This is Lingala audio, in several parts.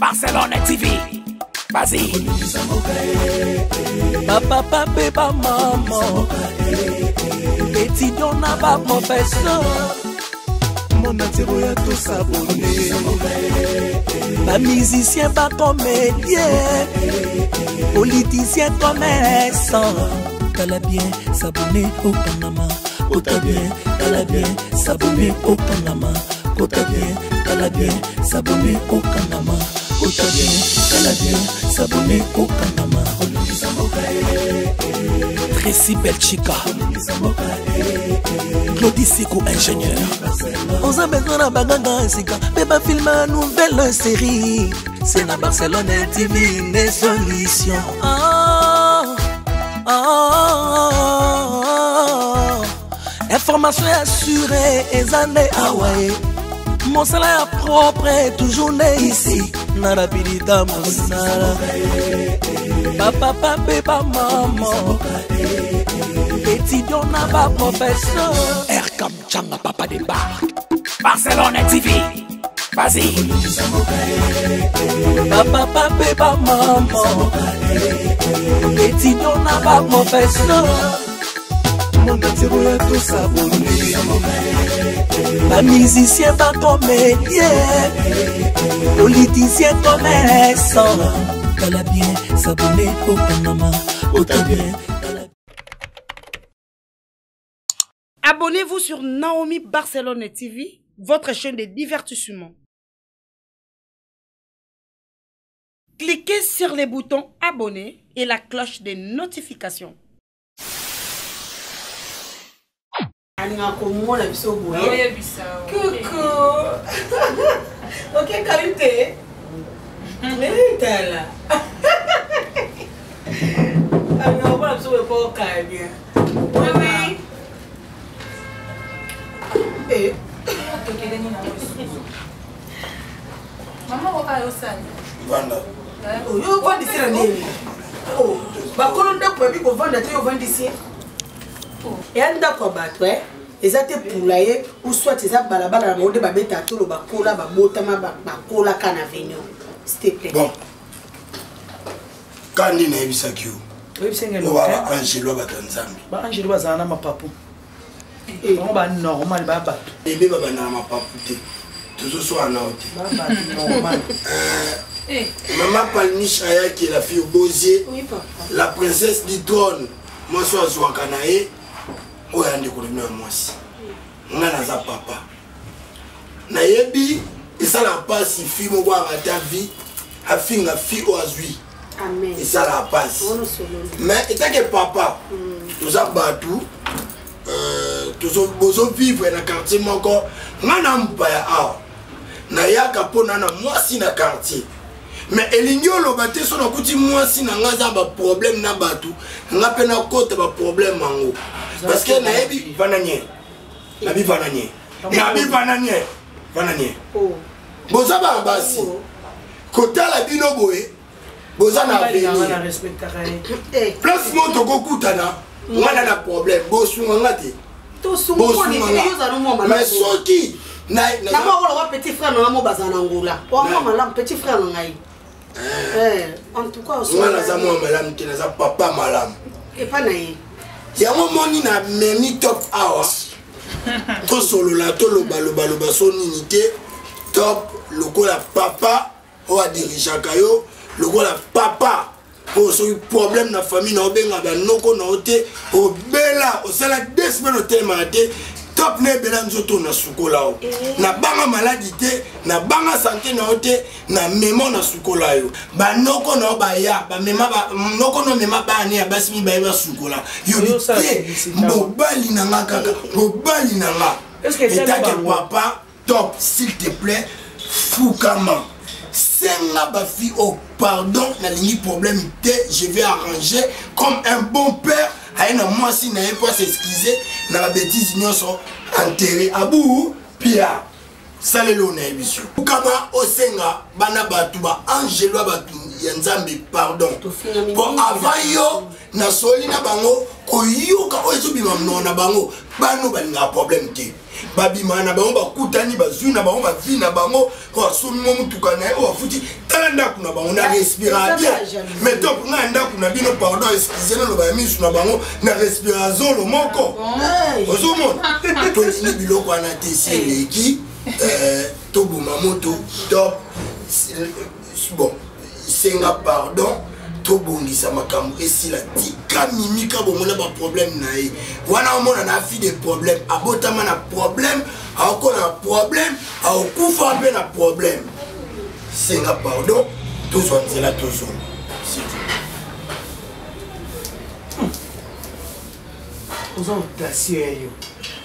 Barcelone TV. Vas-y. Bapapa mpe bamama, étudiant na baprofesseur, monde entier boya tosabone. Bamusicien, bacomédien, politicien, commerçant. Tala bien, s'abonner okangama. Kota bien, tala bien, s'abonner okangama. Kota bien, tala bien, s'abonner okangama. Kota bien, tala bien, s'abonner okangama. Tracy Belchika, Claudie Siko, ingénieur. Oza besoin na baganga sika mpe bafilme ya nouvelle série, c'est na Barcelone TV nde solution. Ah, ah, ah. Information assurée eza nde awa ye. Mosala ya propre toujours nde ici na rapidita mosala. Bapapa mpe bamama, étudiant na baprofesseur. Erkam Changa, papa des barques. Barcelone TV. Vas-y. Bapapa mpe bamama, étudiant na baprofesseur, Monde entier boya tosabone. Bamusicien, bacomédien, politicien, commerçant. Tala bien, s'abonner okangama. Ota bien, tala. Abonnez-vous sur Naomi Barcelone TV, votre chaîne de divertissement. Cliquez sur les boutons abonner et la cloche de notification. Alingaka komona biso boye. Kuku, okekali te, tala, alingaka komona biso boye po okaya bien. Oui. Eh. Mama oyo osali. Vanda. Oyo ovandisi na nini? Oh, bakolo ndako bayebi kovanda te, yo ovandisi eya ndako ya bato e eza te poulailler ou soit eza balabala na bango nde babeta tolo. Bakola, babotama, bakolaka na avenue, s'il te plaît. Bon, ka nde nayebisaki yo. Oyebisenge. Oyo baangelo ya bato ya Nzambe. Baangelo bazala na mapapu, bango banormal, baya bato. Ebe babanda na mapapu te, tozoswaka nao te. Baya bato normal. Mama Palmiche ayaki, la fille Bozier. Oui, papa. La princesse du trône, mwasi oyo azwaka na ye oyo ya ndeko na bino ya mwasi. Ngai naza papa, nayebi esalaka mpasi. Fille moko arata vie, afinga fille oyo azwi. Amen. Esalaka mpasi. Wana osololi. Mais etake papa, toza bato, bozovivre na quartier moko. Ngai na mopaya awa, nayaka mpo na mwasi na quartier, mais elingi oloba te so nakuti mwasi na ngai aza baproblème na bato, nga mpe nakota baproblème yango, parce que nayebi vana nie, nabi vana nie, nabi vana nie, vana nie. Oh. Boza bana basi, kotala bino boye, boza na Mobali na nga na avenir. respectaka ye. Eh, Place mo tokokutana, nga na problème, bosunga nga te. Tosunga Bosunga nga. yo, ozala mwa Mais malamu. soki Na mwa oloba petit frère na nga mo bazala na Ngola, wa mwa malamu, petit frère na ngai. Eh, en tout cas. Nga naza mwa malamu te, naza papa malamu. Epa na ye. Yango moni na memi top awa, tosolola, tolobalobaloba so nini te. Top, lokola papa oyo adirigeaka yo, lokola papa oyo soki problème na famille na obenga banoko na yo te, obela, osala 2 semaines otelemaka te. Top na ebela nzoto na sukola yo, nabanga maladi te, nabanga santé na yo te, na memo na sukola yo. Banoko na yo baya, bamema noko na omema bana ya basi mibale basukola yo. Oyo osala te. publicité. Mobali na nga kaka, mobali na nga. Est-ce que etali Etake bango? papa Top, s'il te plaît, fukama, senga bafille oh pardon, nalingi problème te, je vais arranger comme un bon père aye na mwasi na ye mpo as'excuse na babétise nyonso. Enterré abu pia saleli oyo nayebi yo, fukama, osenga bana bato, baangelo ya bato ya Nzambe pardon. Tofingami mpo mingi. Avant yo nasoli na bango, koyoka oyo ezobima monoko na bango, bano balingaka problème te. Babima na bango, bakutani, bazwi na bango bavi na bango, oyo asombi mwa motuka na ye, oyo afuti, tala ndako na bango na respira bien. Mais top ngai ndako na bino, pardon, excuse, naloba ya misu na bango na respira zolo moko. Ozomona, tolingi biloko wana te. Si eleki, toboma moto. Top, bon, senga pardon, tobongisa makambo esila. Tika Mimika bomona baproblème na ye wana, omona na afi de problème, abotama na problème, aokola na problème, aokufa mpe na problème. Senga pardon, tozwa nzela, tozonga. Oza audacieux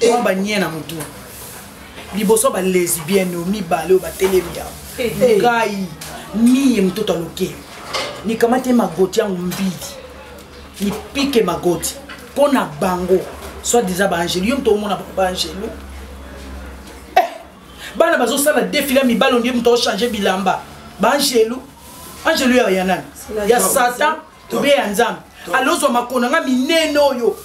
yo, wana banie na motu liboso. Balesbienne oyo mibale oyo batelemi awa, ngai miye mototo aloke, nikamati ye magoti yango mbili, nipike magoti mpo na bango soit disant baangelu. Yo moto omona bango baangelu, bana bazosala défilé ya mibali, ondie moto aochange bilamba. Baangelu, angelu ya nani? Ya Satan tobe ya Nzambe? Alozwa makolo na nga minene oyo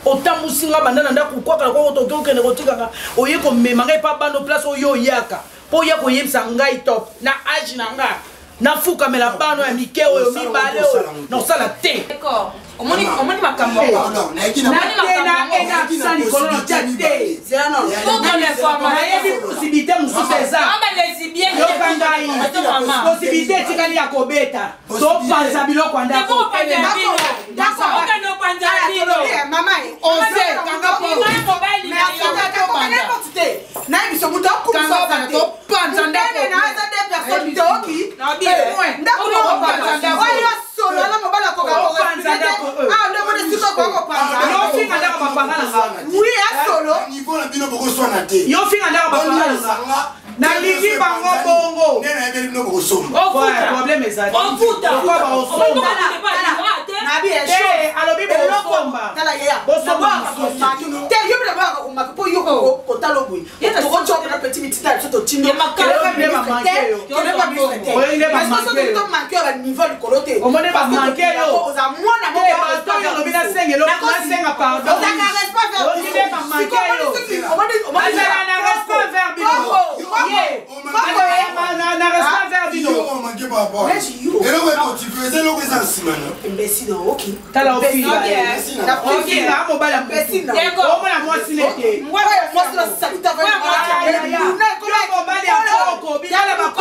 otambusi nga banda na ndako kwakala koko, toke okende kotikaka, oye komema ngai epa bano place oyo oyaka mpo oya koyebisa ngai top na age na nga nafukamela bano ya mike oyo mibale oyo nasala te. Omoni makambo. Ena likolo na tia te. Nayebi possibilité mosusu eza. Yoka ngai, possibilité etikali ya kobeta, topanza biloko ya ndako. Ose kanga. Nayebiso moto akumisa. Topanza ndako. Aza de personne toki ndako oyo solo ala mobali akoka. Nde moni siko akoka kopanza. Yofinga ndako mapanga na nga. Oui, asolo. Niveau na bino bokoswana te. Yofinga ndako mapanga na nga, nalingi bango bongo. Nde nayebeli bino bokosomba. Problème ezali lokwa baosomba te. Alobi bosomba, bosomba. Te, yo mpe naboyaka komaka mpo yo kotala boye, tokotiopena petit mitinda ya biso totindo tomanke ya baniveau likolo te. Omoni bamanke yo. Oza mwana. Olobi nasenga pardon, bamanke yo. Azala na respect vers bino, na respect vers bino. Eloko emotive eza eloko eza nsima na Tala, ofinga mobali ya motu, omona mwasi nete mobali ya koko, bibala bakoko.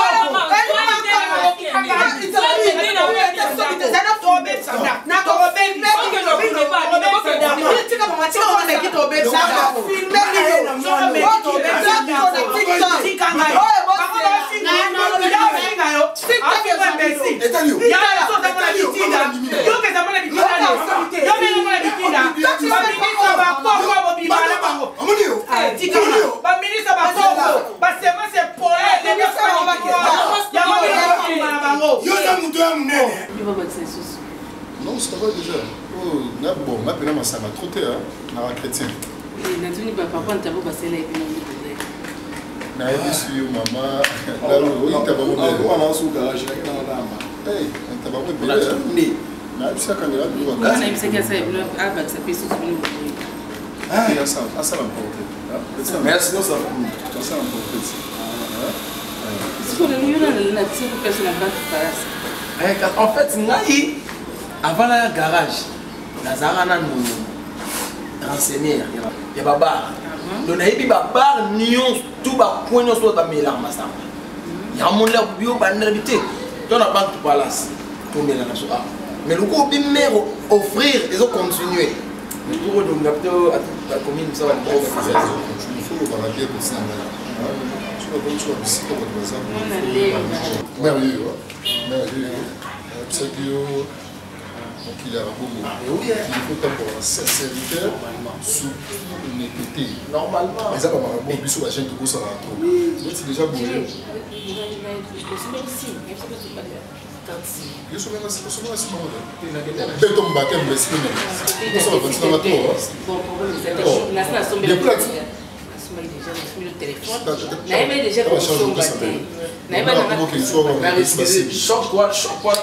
Baministre bakoko basemence pole yango na bango. Yo oza moto ya monene. Non, ça va déjà. Oh, na bon, nga pena masanga trop te, hein. Na chrétien. Natuni bapapa ntabo basala ebino. Nayebisi yo mama, oyita bango. Bango ebele. Nayebisi akangela biloko. Nayebisaki asala ebino, abakisa mpe susu bino. Asala mporte. Merci, non, ça asala mporte. Sikoyo lelo yo na tia kopesa na banque palasi. En fait, ngai avant naya garage, nazalaka nanu renseigner ya babar, donc nayebi babar nyonso, tu bacoin nyonso oyo bamelaka masanga. Yango yo bandela te to na Banque Palace tomela na so awa, mais loko obi mare offrir, ezocontinue tokodonga pe bakomi mosala. Il faut olobaka bien kosi na ngai soki bisika bato baza. Mare yo, mare yo ayebisaki yo mokili ya bongo, il faut tambola na sincérité, surtout honnêteté. Normalement. Eza bamakambo biso bajeune tokosalaka trop neti déjà boye. Yo soki nsima beto mbate mbesi osala vantinanga trop. Nasombaki déjà, nasombi le téléphone, nayebaki déjà kosomba te. Choc quoi, choc quoi?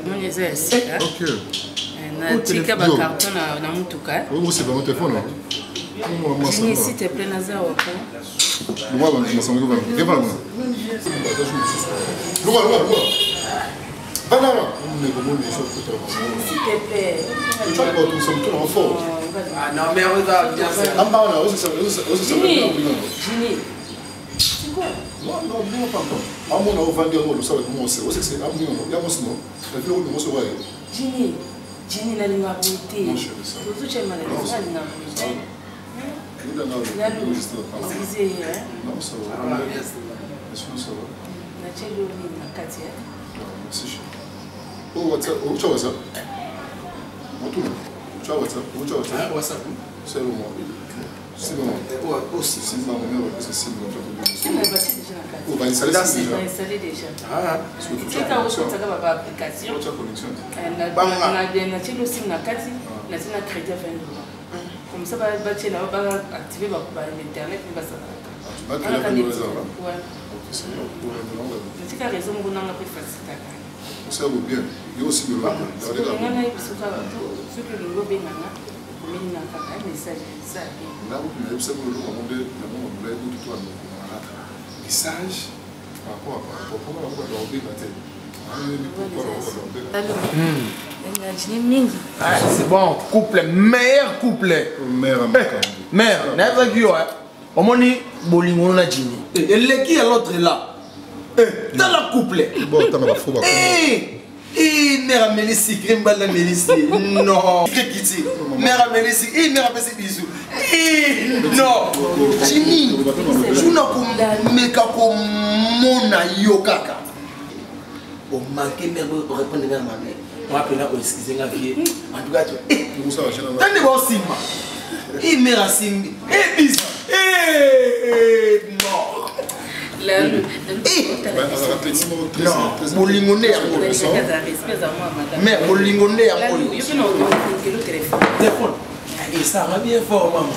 Moni eza ya sika. Natika bacarton na motuka. Okosebango telefone. Jini, s'il te plaît, naza wako. S'il te plaît. Ah non, mais on va bien ça. Jini, Jini. C'est quoi? Non, non, non, pardon. Amona ovandi yango losala monse osekse ya mosi no navilo mosi waye. Jini, Jini nalinga boye te. Tozotyema nalinga boye te. Lalu, excusez, hein? Non, ça va. Sinon, ça va. Natieli yo nini na kati, hein? Merci, chérie. Oh, WhatsApp, oh, tu as WhatsApp? Retourne. Tu as WhatsApp? Oh, tu as WhatsApp? WhatsApp. C'est le moment. C'est bon. Aussi. C'est ma mère, c'est c'est bon. Si na batie déjà na kati. Oh, bah, installé Ba déjà. installé déjà. Ah. Tika okotaka ba application. Tu as connexion. Natieli yo sim na kati, natie na crédit ya 20 $. Comme ça, batiela baactive bainternet mpe basalaka. Tu vas créer la là. Ouais. Ok, c'est bon. Natika réseau moko nanga mpe facilitaka. Ça vaut bien. Il y a aussi de l'eau. Nga nayebi soki soki olingi obenganga, okomeli na kaka message esa bien. Message par rapport à par rapport à pourquoi te. Jini mingi. Ah, c'est bon, couple, meilleur couple. Mère, Mère, nayebaki yo, omoni bolingo na Jini. Eleki ya l'autre là. Tala couple. Bon, tanga bafo ba. Eh, mère ameli sucré, mbala ameli si. Non. Kiti. Mère ameli sucré, eh, mère apesi bisou. Eh, non. Jini, juna komeka komona yo kaka. Omanke mère orépondre mère mabe. Wapena oexcuse nga vie. En tout cas, tu. Tande baosimba. Eh, mère asimbi. Eh, bisou. Eh, non. Non, bolingo nde yango. Mais bolingo nde yango. Téléphone. Esanga bien fort, mama.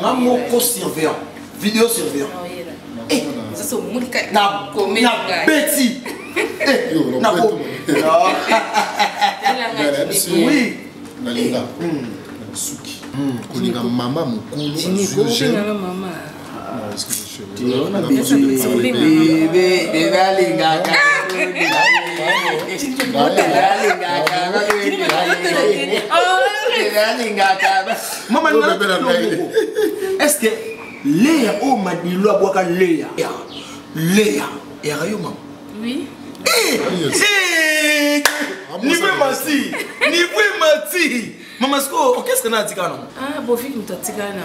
Nga moko surveillant, vidéo surveillant. Na beti. Na Oui. Nalinga suki kolinga mama mokolo. Mama. Bébé alingaka. Mama, est-ce que Léa oyo Madilo abwaka Léa, Léa eyaka yo, mama? Oui. Niveau emati, niveau emati, mama. Siko orchestre na atika nango. Ah, Bofiki moto atikala na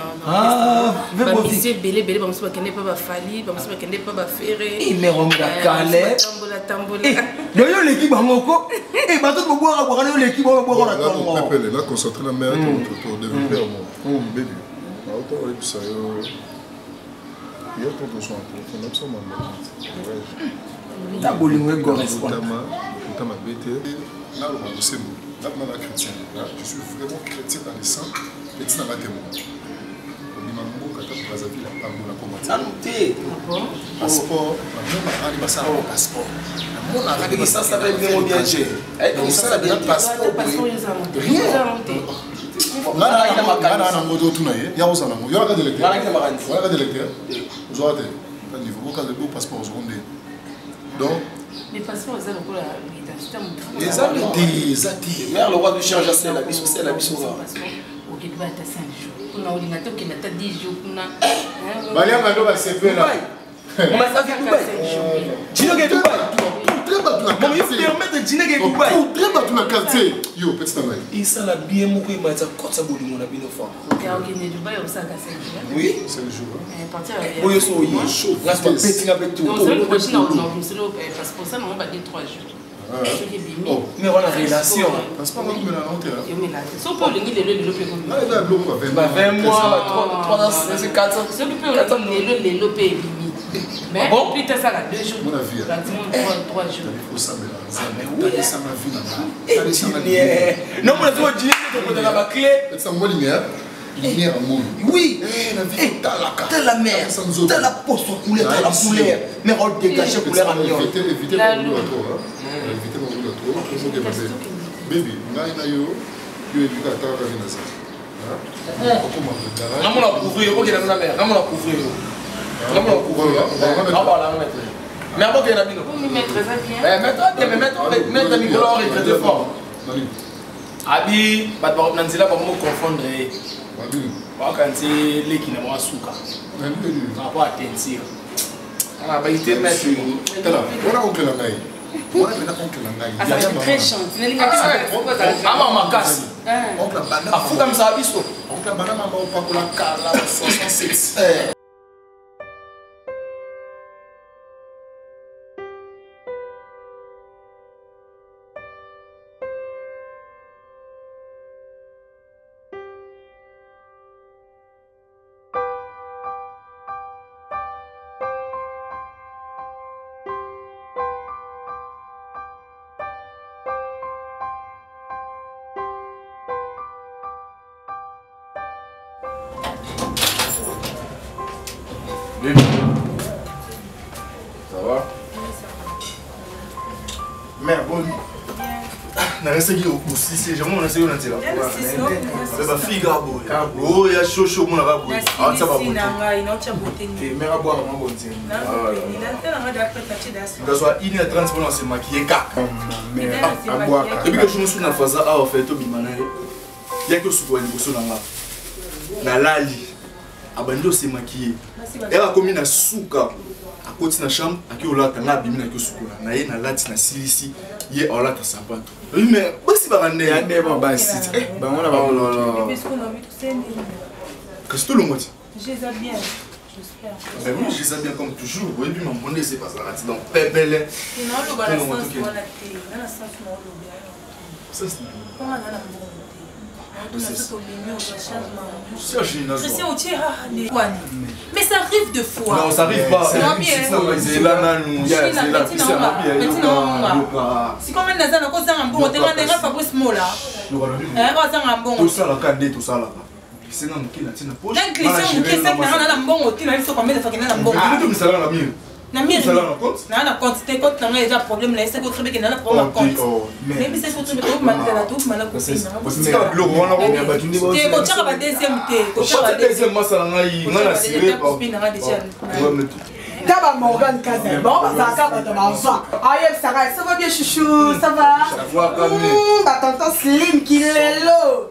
bamisie ebele ebele. Bamosusu bakende mpa bafali, bamosusu bakende mpa bafere. Mère omgakale. Tambola tambola. Donc yo oleki bango ko bato bobwaka bwaka na yo, oleki bango bwaka na tongo. Pepele na concentré na mère to développer mo baby auto oyebisa yo yo to tozwa telefone na biso mama. Ta bolingo ecorrespond. Ota mabe te, naloba bosembo nga na chrétien, je suis vraiment chrétien dans le sang eti nanga te moko obima mboka ata Brazzaville apambola koma. Nanu te. Passeport namonaka nde basala ba passeport, namonaka nde Kisasa mpe ndenge bien te. Osala bena passeport boye rien. Nga na nango te, otuna ye ya kozala nango. Yo naka directeur, wanaka directeur, ozwaka te ta niveau bokaza bo passeport ozwako nde donc. Mais passeport eza lokola identité motu. Eza te, eza te. Mère, le roi du change asela biso, sela biso. Okende ba ata 5 jours kuna, olinga te okende ata 10 jours kuna. Balianga ndo basepela. Jino ke Dubai. Très bato na Mama, yo permettre Jino ke Dubai. Très bato na quartier yo petit na ngai. Esala bien moko ematisa kotisa bolingo na bino fort. Okende Dubai, osalaka 5 jours. Oui. 5 jours. Partir. Oyo so oye nga so bapetinga mpe. Passeport nango ba 2 3 jours soki ebimi. Mais wana relation. Passeport nakomela nango te. Yomela te, so mpe olingi lelo lelo mpe. Eza biloko ba 20 mois, ba 3 ans, 4 soki mpe olingi lelo lelo mpe ebimi, mais Bon? plus tasala 2 jours, Mon avis, hein. pratiquement 3 jours. Osambela Nzambe, talisanga vie na nga, talisanga. Non, mona soko Jini tokotaka baclé. Etisa molinga. Lumière moi. Oui. Eh, na vie talaka. Tala mère. Tala poso couleur, tala couleur. Mère on dégage couleur en mion. Évitez, évitez ma boule à toi. Évitez ma boule à toi. Baby, ngai na yo, yo ebika ata kaka na za. Namona couvrir, ok na mère, namona couvrir. Namona couvrir. Namona maître. Mais abokende na bino. Maître, ça bien. Eh, maître, mais maître, maître Nicolas retraité fort. Abi, bato na nzela bango confondre ye. Bakanisi leki na bango suka. Par rapport à teinture. Ah, ba ite maître. Tala, wana oncle na ngai. Wana mena oncle na ngai. Azalaki très gentil. Ama makasi. Oncle banda. Afukamisa biso. Oncle banda mama opakola kala 67. Baby. Ça va? Mère, bonne. naresaki osisi jamoi naseki na nzela bafille kaka boye oyo ya shosho omonaka boye atia babotemere abwaka mwa bonzembe nazwa 1 h 30 mpona se maquille kaka ebi ke mosusu na faza awa fe tobima na ye yaki osukola liboso na nga nalali abandi ose maquille ere akomi na suka akoti na chambre aki olata nga abimi naki osukola na ye nalati nasilisi ye aolata sapato mais basi baka ndenge basi bango na bango kasi tolongwa ti Ben oui, je les bien comme toujours. Oui, puis mon bonnet, c'est pas ça. Donc, pépélé. Ça, c'est. Mais ça arrive de fois. Non, ça arrive pas. Si comme naza na kozanga mbongo te nga ndenge Fabrice Mola. Eh, ozanga mbongo. Tosalaka nde tosalaka. Senga moke na tina poche. Na glissé moke sek na na mbongo te na biso combien de fois na mbongo. Misala na mire. Na mire. Na na compte te compte na nga eza problème na esaki otrebe ke na na problème compte. Nayebi seki otrebe to mandela to mala kopima. Tika biloko wana ko. Te kotiaka ba deuxième te. Kotiaka deuxième masala ngai nga na sire pa. Ta ba Morgan Kazin, bon bazalaka bato ba va. Ayebisaka, ça va bien chouchou, ça va? Ba tonton Slim kilelo.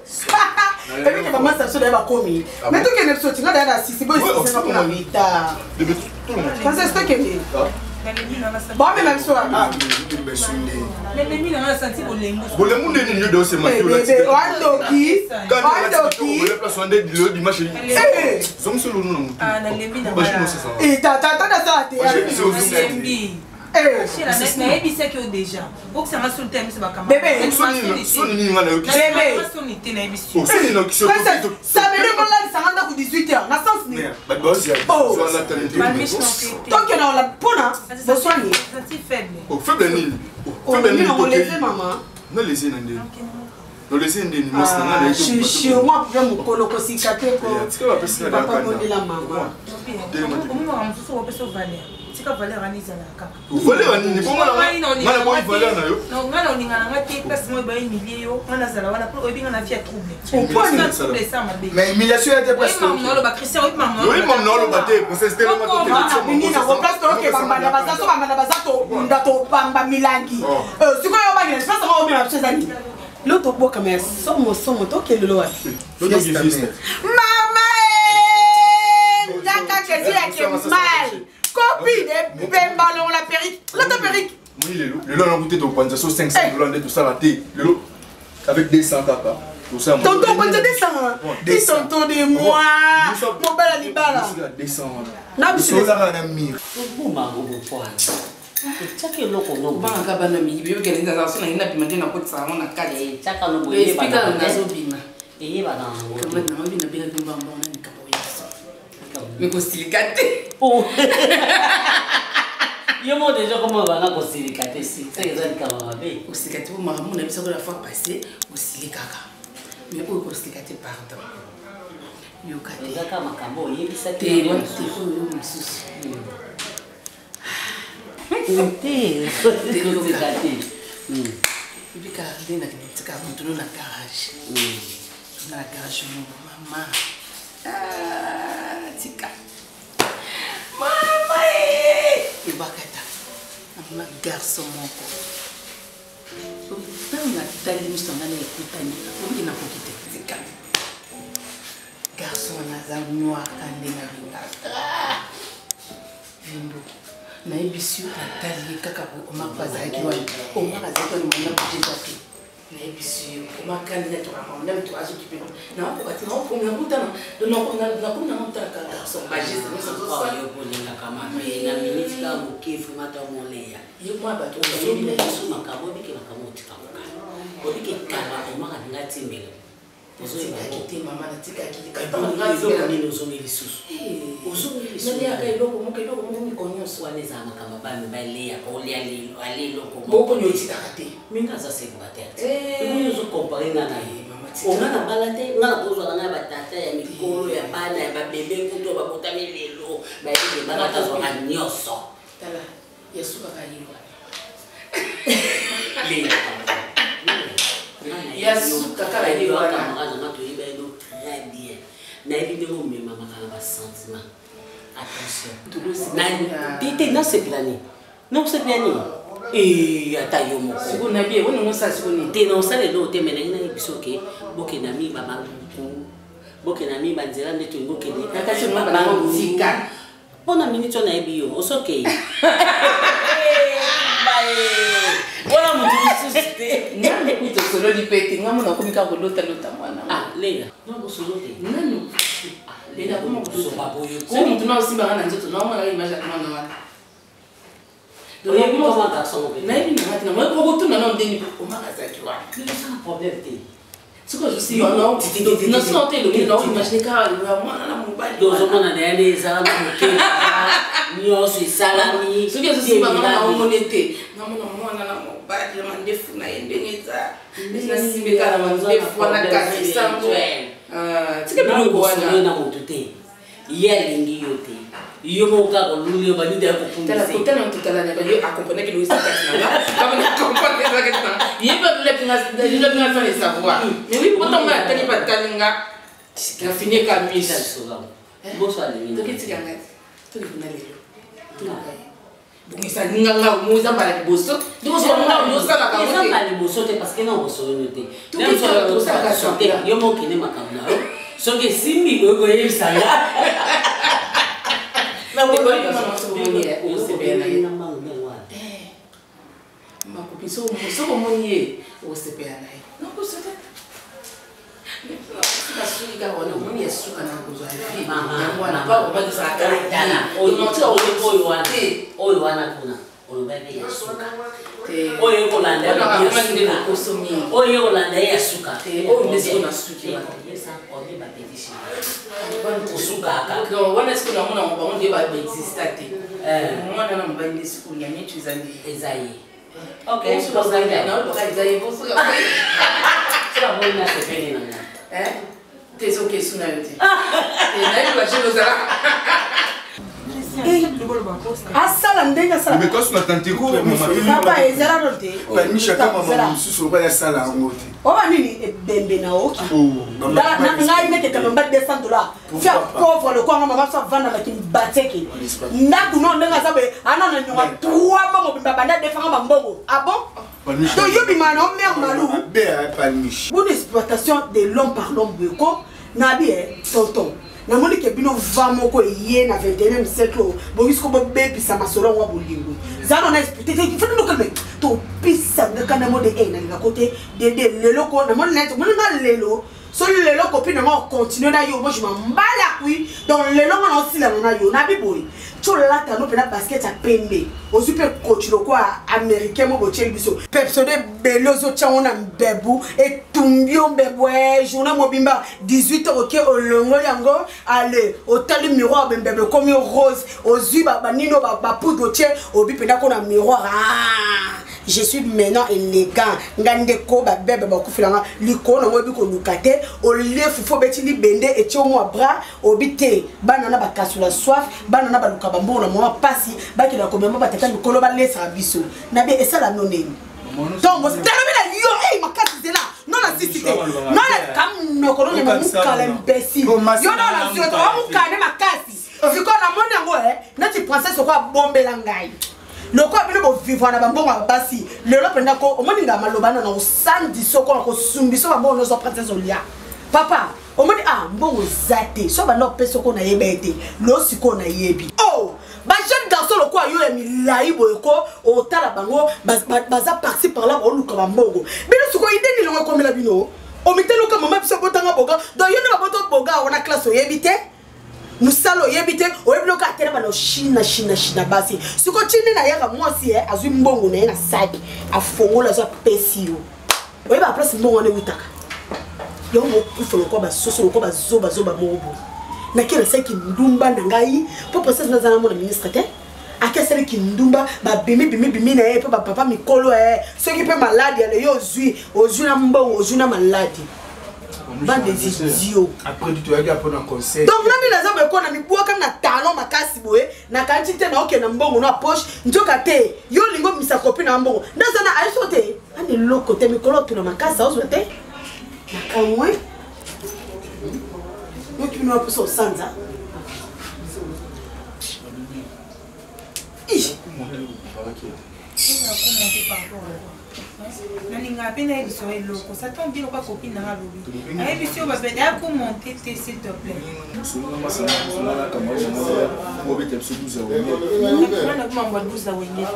Ebi ke bamasa biso daye bakomi. Mais tokende biso tinga daye na sisi boyo sisi na retard. Princesse tokende. Bomema biso wana. Bolembu nde nini yo de osema te olati. Wandoki. Wandoki. Place wana nde lelo dimanche. Zongisa lolo na motu. Eh tata tata sala te. Nayebisaki yo déjà okisanga soni te yebisa bakamarsoni nini nga nayokisoni te nayebisi samedi okolalisanga ndako 18 heures na sens nini tokende ola mpona boswani faible nini faible nini oleve mama nalese na ndeni nolese ndeni mwasi na ngai shushu mwa mpe mokolo kosika te ko papa bondela mama omomaka mosusu opesa valeur tika valeur wana ezalaka kaka valeur nini bonga na boyi valeur na yo nga na olinga na nga te place moko eba humilie yo nga nazala wana po oyebi nga na vie ya trouble trouble esa mabe mais humiliation ya te presque oloba Christian oyebi mamu oyebi mamu na oloba te princesse te nini nango place toyoke bambanda baza so bambanda baza tobunda tobamba milangi sikoyo obangela place yango omema biso eza nini lo tobwakama ya somo somo tokende lo wapi mama yaka kezi ya kemal copine pemba longola perruque lata perruque oui lelo lelo nango te topanza so 500 dollars nde tosala te lelo avec 200 kaka tonton panza 200 tonton de moi mobala libala na biso ozalaka na mire obumango bopwana tiaka eloko nobangaka bana miyibi oyokende nzala so nangi nabima nde nakotisa yango na kati tiaka no espika nazobima eyebana yango kamani nanga obi nabengaki mbamba wana likambo oyeso me kosilika te yo mo deja koma banga kosilika te seke eza likambo mabe kosilika te po makambo na biso la fois passé osilikaka mais oyo kosilika te pardon. Yoka te. Eza kaka makambo oyebisaki Te, wana te, oyo mosusu. Te, kozeka te. Ebika nde nakende tika moto no na garage. Na garage moko mama. Ah, tika. Mama e! Ebakata. Namona garçon moko. Ntango natali miso na ngai na ekutani, obiki nakoki te. Tika. Garçon wana aza noir ka ndenge alingaka. Vimbo. Nayebisi yo natali ye kaka boye Omar mpe azalaki wana. Omar azalaki wana mwana budget eza te. Nayebisi yo Omar kandi na tokaka mwana moto azokipe nakoka te nakomi nakutana nakomi nanga kotala kaka garçon bageste nyonso azosala. Yo kolingaka mabe na minute kaka moke vraiment ta moleya. Ye mwa bato ozobi na biso makambo obike makambo otika kokala obike kala Omar alinga atimbela. Natikaki te mama, natikaki. Eloko nini ozongi lisusu? Ozongi lisusu. Naliaka eloko moko, eloko moko mikolo nyonso. Wana ezala makambo bana mibali olia lelo alia eloko moko. Moko nyo etikaka te. Mais nga aza célibataire te. Eboni ozo comparer nga na ye. Onga na bala te, nga na kozwaka na batata ya mikolo ya bana ya babebe kutu babotami lelo bayebi bana tazwaka nyonso. Tala, ya suka kaka ye wana. Ya suka kaka ye wana. Camarade nanga toyeba ye no très bien. Nayebi ndenge omemamaka na basentiment. Attention. Te te nasepela nini? Nasepela nini? Eh, ata yo moko. Sikoyo na bien, oningo osala sikoyo nini? Te na osala eloko te, mais nalingi nayebi biso ke bokenda mingi babanguku, bokenda mingi banzela nde tolingi okende. Na kati olingo bango tika. Mpo na minute oyo nayebi yo, osokei. Wana moto mosusu te. Nanu kutu osololi mpe te, ngai mona okomi kaka kolotalota mwana. Ah, Leya, non bosolo te. Nanu. Leya akoma kosoba boye ko. Soki moto na osimbaka na nzoto, naomona image ya mwana wana. Oyebi koma garçon moko. Nayebi na ngati na moi okotuna na ndeni omaka azalaki wana. Mais osala problème te. Soki ozosimba nasona te elongi na oimagine kaka ya mwana na mobali. Tozomona na ye ezala na moke nyonso esalami. Soki ozosimba nga na omoni te namona mwana na mobali na mandefu na ye ndenge eza nasimbi kaka na mandefu wana kasi sango tika biloko wana na moto te. Ye alingi yo te. Yo moko kaka oluli yo banida ya kokumisa. Kotala totala na yo accompagner ki Louis kati na nga. Kama na comprendre eza kati na nga. Ye ba lulaki nga lulaki nga sans le savoir. Mais oui pourtant nga tali ba tali nga. Na fini ka mise. Boso alingi. Toki tika nga. Toki kuna lelo. Toki. Bongisa nga nga mo eza mbala liboso. Ndeko so nga mo osalaka ngo te. Eza mbala liboso te parce que na osololi te. Toki yo moko kende makambo na yo. Soki esimbi okoki koyebisa nga. Makopi soki omoni ye osepela na ye. Nakosote. Nasuki kaka wana omoni ya suka na kozwa vie. Yango wana pa obakisaka oyo wana oyo wana kuna olobaki ya suka oyo ekolanda oyo ekolanda ye ya suka oyo nde sikoyo nasuki osukaka wana sikoyo namona yango bango nde baexista te mwana na mobali nde sikoyo ya mitu eza nde eza ye. Ok, te soki esuna yo te nayebi bajene ozala asala ndenge asalapapa ezala no te asala yango te oba nini ebembe na oki ngai neketama mba 200 dollar fia pauvre lokwanga mama so avanda na kimbateke ndako no ndenge aza boye ana na nyonga 3 mois mobimba banda defanga bambongo ah bon to yo bima na mère malou bonne exploitation de l'homme par l'homme boye ko nabi eh tonton namoni ke bino va moko eye na 21e siècle oyo boyisi ko bobebisa masolo yango ya bolingo zala na esprit te fana nokalme topisa ngakanda mo de e nalinga ko te dede lelo ko namoni neti omoni nga lelo soki lelo copine nanga ocontinue na yo moi je mambala kui donc lelo nga naosilana na yo nabi boye ti olata no mpena basket ya pembe ozwi mpe koti lokwa américain mo botyeli biso pepsode ebele ozotya ngo na mbebu etumbi yo mbebu e journée mobimba 18 heures oke olongoli yango ale otali miroir bembebe ekomi rose ozwi banini oyo bapoudre otye obi mpenza ko na miroir ah! Je suis maintenant élégant. Nga ndeko babebe bakufela nga likolo nango oyebi koluka te. Olie fufu, obeti libende, etie mwa bras, obi te. Bana na bakasula soif, bana na baluka bambongo na mwa pasi, bakenda komema batata mikolo balesaka biso. Na be esala no nini? Ntongo talobi na yo, ei makasi zela no na sisi te no na kamunoko no nyama mukala imbécile yo no na sio to mukane makasi. Sikoyo namoni yango e neti princesse oko abombela ngai lokola bino bovivre na bambongo ya basi lelo mpenza ko omoni nga maloba na osandi soko na kosumbi so bambongo nyonso princesse olia papa omoni ah mbongo eza te so banda opesa oko nayeba ye te lelo sikoyo nayebi oh bajeune garçon lokola yo ya milai boye ko otala bango baza parti par là baoluka bambongo bino sikoyo ide nini yango ekomela bino omiteluka mama biso abotanga boga donc yo nde babota boga wana classe oyebi te, mosala oyebi te, oyebi loka atela bana oshina shina shina basi. Sikoyo tindi nayaka mwasi ye azwi mbongo na ye na saki, afongola, azwi, apesi yo, oyeba place mbongo wana ewutaka. Yango mokufa lokola basoso, lokola bazobazoba moko boye. Nake nasalaki ndumba na ngai mpo princesse naza na mona ministre te, ake asalaki ndumba, babimi bimi bimi na ye mpe bapapa mikolo e soki mpe maladi ale yo ozwi, ozwi na mbongo, ozwi na maladi. Bande des idiots. Après du toyaki apona conseil. Donc nani naza boye ko na mibwaka na talon makasi boye, nakanisi te naokende mbongo na poche, nzoka te yo olingi obimisa kopi na mbongo ndaza na ayeso te ani eloko te mikolo otuna makasi aozwa te nakamwe yoki bino waposa osanza. Ih! Nalingaka mpe nayebisa yo eloko, ça tombe bien lokola copine nanga alobi, nayebisi yo bapene ya komonte te, s'il te plaît. Mambo ya 12 wenge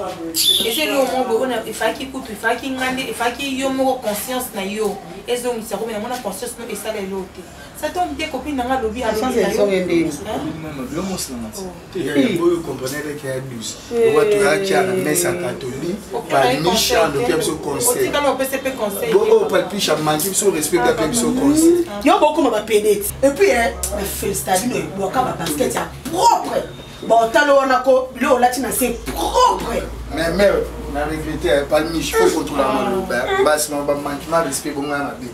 eza eloko moko boye oyo efalaki kutu, efalaki nga nde, efalaki yo moko conscience na yo ezongisa komi namona conscience no esala eloko te. Ça tombe bien, copine nanga alobi, alobi na yo. Oyo comprenez ke ya 12 owa toyaki na messe ya catholique, palmisha aloki ya biso conseil oyo palpisha manki biso respect ape biso conseil. Yo bokoma bapedeti et puis na félicita bino, ebwaka babasket ya propre, baotalo wana ko biloko olati na se propre. Mais mère na regrete palmiche, faut contrôler maloba basi na bamanquement respect bonga mabe.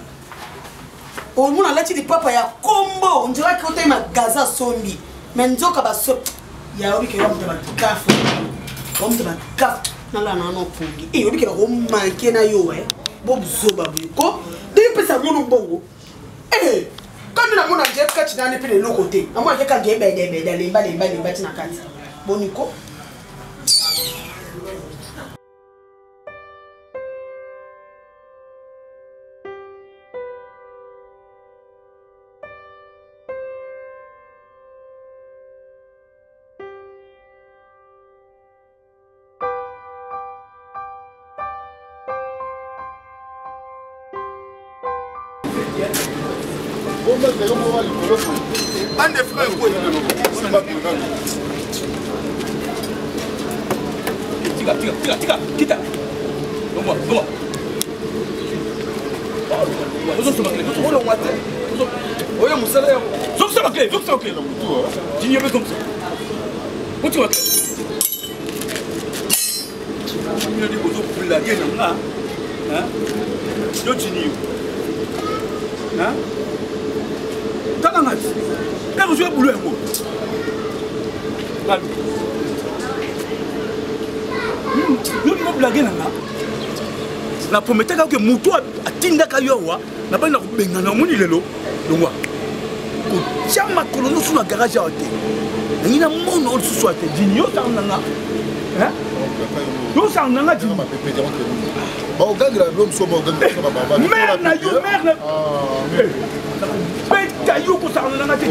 Omona alati lipapa ya kombo, ondiraki otali magasin asombi, mais nzoka baso ya obike yo moto bakafe, o moto bakafe nalala na wana opongi e obike bakomanke na yo e bozoba boye ko ndenge pesa mono mbongo e kandi namona nje kati nani mpe na eloko te, namona ke kandi ebedebede lemba lemba lemba ti na kati boniko. Bande frère quoi. Tika, tika, tika, tika, kita. Longwa, longwa. Olongwa te. Oyo mosala yango. Zongisa bakle, zongisa bakle. Jini comme ça. Otika bakle. Bino nde bozoblage na nga. Yo jini yo. Tala nga ti. Ntango ozwi bulo yango. Balu. Yo ndimo blage na nga. Na prometaka ke moto atindaka yo awa nabandi na kobengana, omoni lelo longwa kotia makolo nyonso na garage awa te, nangi na mona oyo lisusu awa te. Jini yo osala na nga, yo osala na nga jini. Baogangela bilo mosusu, baogangela. Mare na yo, mare na beta yo kosala na nga te.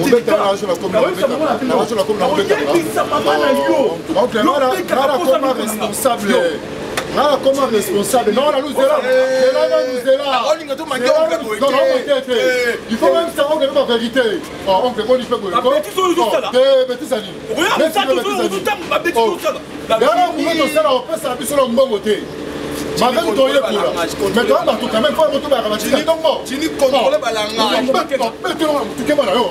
Oyebisa mama na yo. Yobetaka responsable nga nakoma responsable non na luzela zela na luzela. Olinga to manke oncle boye. Non, non, te te, il faut même savoir que ba vérité. Ah oncle boni pe boye. Ba bêtise oyo ozosala. Te bêtise ani? Okoya mosala, ozotanga ba bêtise ozosala. Yana boulot tosala, opesaka biso na mbongo te. Malgré toyekola, mais toya bato quand même, faut tobaka batika ntongo. Jini contrôle balangage. Tukeba na yo.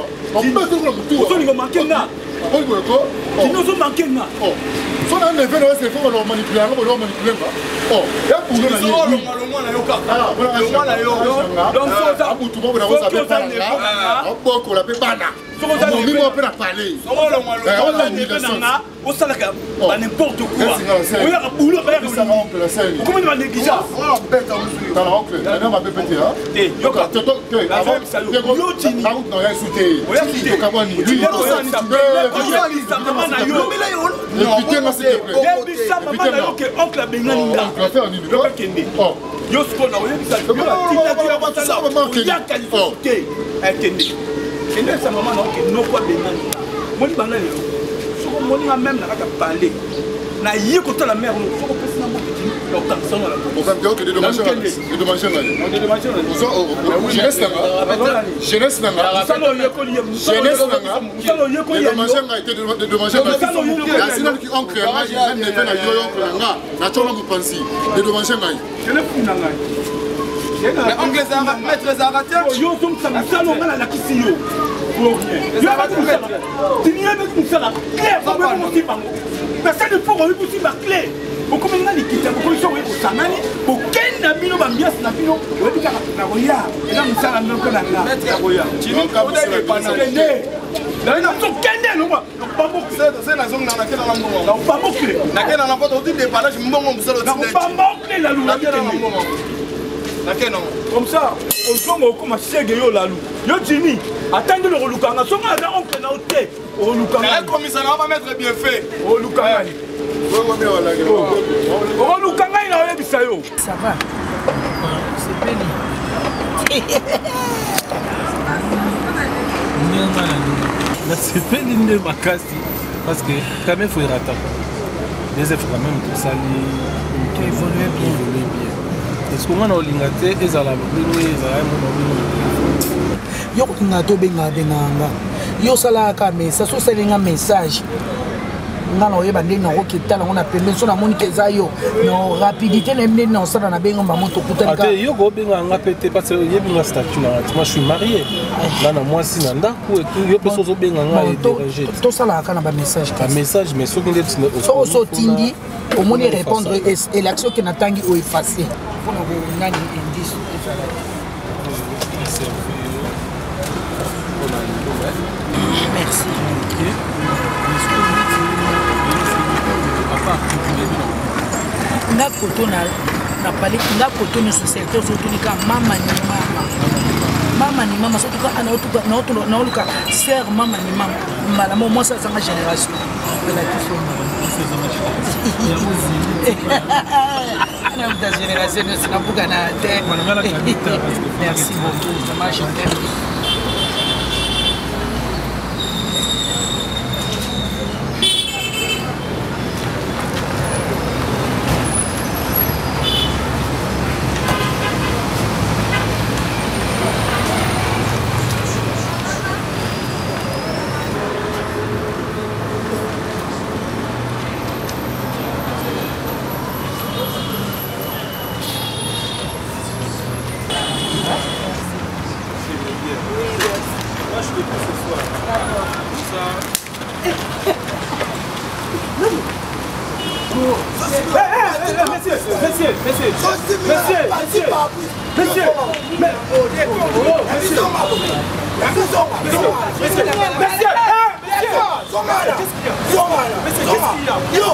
Ozolinga manke nga. Jini ozo manke nga. So na neve na yo, faut ba manipuler yango, ba manipuler nga. Oh, ya boulot na ye. Longwa na yo kaka. Longwa na yo. Donc so abutu moko na kosa pe bana. Obokola pe bana. Momi moko pe na palais. Osalaka ba n'importe quoi, oyaka boulot, okomi na banégligence. Yebisa mama na yo ke oncle abengani nga, kende yo sikoyo na oyebisa oyaka lisusu te. Kende, kende, yebisa mama na yo ke noko abengani nga. Moni banda lelo, soki omoni nga meme na kati ya palais, naye kotala mare no, soki opesi na mbote tini, na okangisa ngo na jeunesse nanga, nasinaki oncle ya neve na yo, oncle na nga natyona mopanzi, dédommage ngai. Yo ozongisa mosala onga nalakisi yo, tini yebeki mosala clé okosimba ngo nasali mpo oyebi kosimba clé, okomi nga likita, bokomi so oyebi kosangani, bokende na bino bambiase na bino, oyebi kaka nakoya, eza mosala ndoko na nga nakoya. Kende, kende longwa. Comme ça ozonga okoma shege, yo lalu, yo Jimi, ata nde lokolukanga songo aza oncle na yo te, olukangakomisa na bamaître bien fait. Oluka ngai, okoluka ngai na oyebisa yo. Ça va, sepeli. Nasepeli nde makasi parce que quand même faut erata deuxième fois, quand même tosali évolue bien, évolue bien. Parce que nga na olinga te ezala lolenge ezala mona bino na telefone. Yo kotinga to obengaka bengaka nga, yo osalaka message, so osali nga message, nga na oyeba ndenge nakoki etala yango na pembeni. So namoni ke eza yo na rapidité na yebi ndenge na osala na bengo bango tokutani. Ate yo kobenga nga mpe te parce que oyebi nga statut na nga, moi je suis marié, nga na mwasi na ndako et tout. Yo mpe so ozobenga nga edérange. Tosalaka kaka na bamessage. Bamessage, mais soki nde soki oso otindi, omoni répondre, elakisi oke natangi, o efface mpona konani indice ezala te. Merci. Nga koto na na pale, nga koto nyonso secteur sotuni ka mama ni mama, mama ni mama, soki naoluka ser mama ni mama, mbala mo mwasi azanga génération elakisi ta génération nyonso nabuka na te. Merci beaucoup, vraiment je t'aime. Moi, je te pousse ce soir. Ça. Monsieur, monsieur, monsieur, monsieur, monsieur, monsieur, mais, oh, monsieur, monsieur, monsieur, yo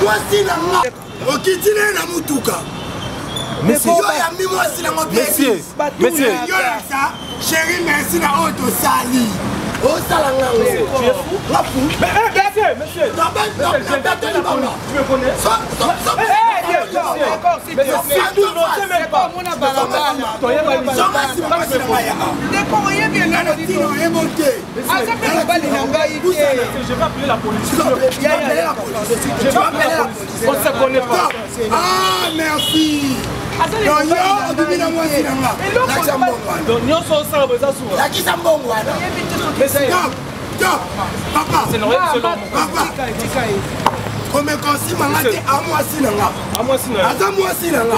mwasi na nga okiti naye na mutuka, yo yambi mwasi nango. Monsieur, monsieur. Yo yasa chéri, merci na oyo tosali, osala ngango. Monsieur, monsieur, tu me connais? Ndeko, oyebi aza mpe mobali na ngai te. Je vais appeler la police. Je vais appeler la police. On se connaît pas. Ah, merci. Donc yo obimi na mwasi na nga, lakisa mbongo wana. Donc nyonso osala boza suka. Lakisa mbongo wana. Stop, stop, papa, papa. Komeka osima nga te, amwasi na nga. Aza mwasi na nga.